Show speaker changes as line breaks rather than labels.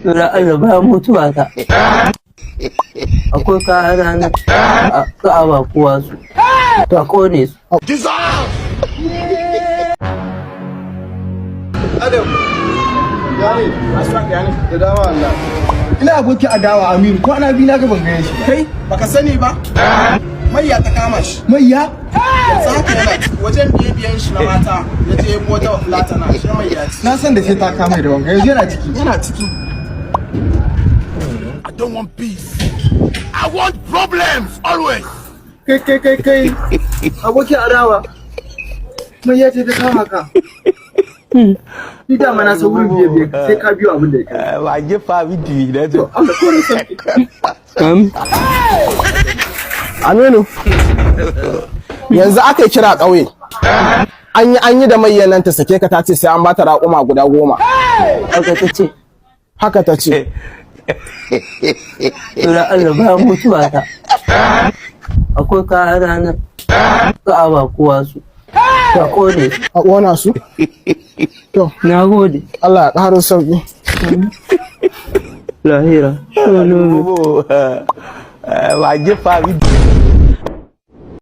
Dole Allah bayan mutuwa ta. Akwai kayan na a ba kowa su. A kone su.
Adam, ya ne, ya ne, da dama Allah. Ina abokin adawa Aminu, kwana biyu na ga ban gane shi ba.
Kai baka sani ba? Mayya ta kama shi.
Mayya?
Yanzu haka yana wajen biye-biyen shi na mata, ya je wata latana shi mayya ce.
Na san da sai ta kama da wanga, yanzu yana ciki.
Yana ciki.
I don't want peace. I want problems always.
Kai kai kai kai, abokin adawa. Mayya ce ta kama ka. Ni dama na san wurin biye biye sai ka biyo abin da ya kai.
Wàjẹ́ fa mi dì í lẹ́tọ̀.
Allah kore sauki.
Aminu. Yanzu aka yi kira ƙauye. An yi da mayyan nan ta sake ka, ta ce sai an bata raƙuma guda 10.
Haka ta ce.
Haka ta ce.
Dole Allah bayan mutuwa ta. Akwai kayan na a ba kowa su. A kone su.
A ƙona su? To,
Na gode.
Allah ya ƙaro sauƙi.
Lahira.
Wàjẹ́ fa mi dì í.